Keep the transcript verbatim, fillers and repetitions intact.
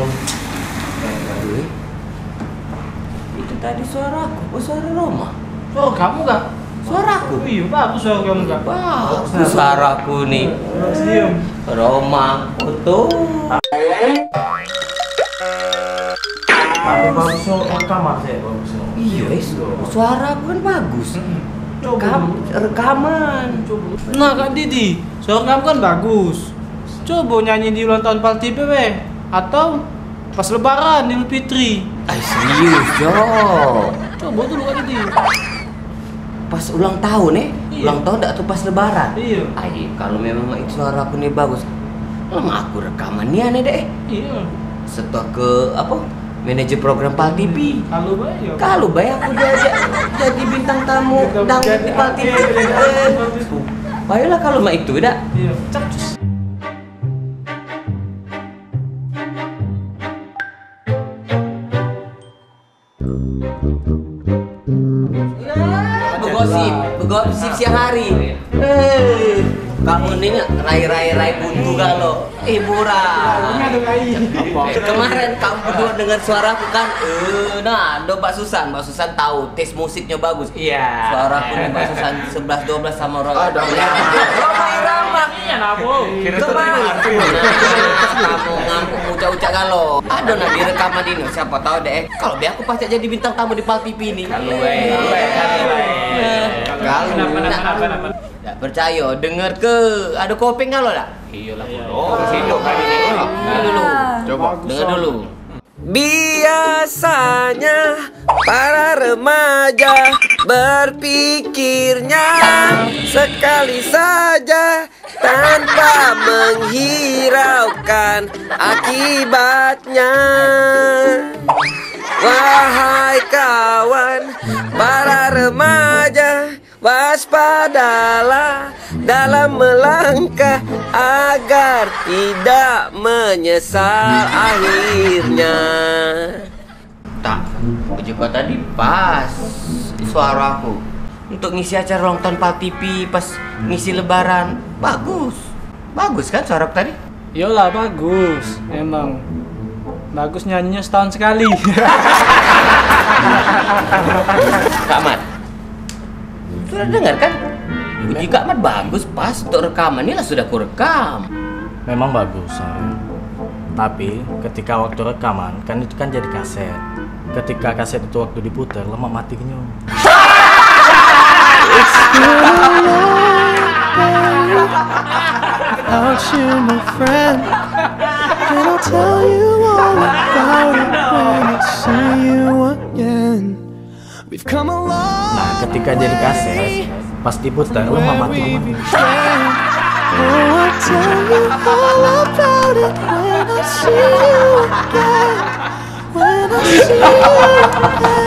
Eh, aduh, eh. Itu tadi suara aku, apa suara Roma? Suara kamu, Kak? Suara aku? Iya, bagus suara kamu, Kak. Bagus suara aku nih. Bagus, diem. Roma, foto. Bagus, bagus, rekaman saya, bagus. Iya, eh, suara aku kan bagus. Mm-mm. Coba Rekam-, dulu. Rekaman. Coba. Nah, Kak Didi, suara kamu kan bagus. Coba nyanyi di ulang tahun Pal T V weh. Atau pas lebaran, Idul Fitri. Ay, serius, Jo? Coba dulu, Kak Didi. Pas ulang tahun, eh? Iya. Ulang tahun dak tu pas lebaran? Iya. Ay, kalau memang itu suara aku nih bagus, lama aku rekaman nian, eh, dek, eh. Iya. Setor ke, apa, manajer program Pal T V. Kalau bae, ya. Kalau bae aku diajak jadi bintang tamu Bintang dangdut di Pal T V. Iya, iya, iya. Eh, baiklah kalau mak itu, dak? Iya. Cak. Ya, begosip, begosip siang hari. Eh, kamu ni rai-rai-rai buntu galo. Hiburan. Kemarin kamu berdua dengar suaraku kan? Eh, nah, do Mbak Susan, Mbak Susan tahu tes musiknya bagus. Iya. Suaraku nih Mbak Susan sebelas dua belas sama orang. Ada. Rhoma Irama. Iya, nabo. Kira Kemana? Ngamuk-ngamuk, ucak-ucak galo. Ada nah di rekaman ini, siapa tahu deh. Kalau be aku pasti jadi bintang tamu di Pal T V ini. Kalau, eh, kalau, eh, kalau. Kalau. Kenapa, kenapa, kenapa, kenapa? Dak percaya, denger ke ada koping galo dak? Iyalah, bodoh. Sendok kali ni. Dengar dulu. Coba. Dengar dulu. Biasanya para remaja berpikirnya sekali saja tanpa menghiraukan akibatnya. Wahai kawan, para remaja, waspadalah dalam melangkah agar tidak menyesal akhirnya. Tak, juga tadi pas suaraku untuk ngisi acara ulang tahun Pal T V pas ngisi lebaran. Bagus. Bagus kan suaraku tadi? Yolah, bagus. Emang bagus nyanyinya setahun sekali. Kak Mat. Sudah dengar kan? Puji Kak Mat bagus, pas untuk rekaman. Inilah sudah ku rekam. Memang bagus, Sam. Tapi ketika waktu rekaman, kan itu kan jadi kaset. Ketika kaset itu waktu diputar, lemak mati kenyum. Out you, my friend. And I'll tell you all about it when I see you again. We've come a long Nah, ketika jadi kaset, pas diputar, lemak mati. Oh, I'll tell you all about it when I see you again. When I see you again.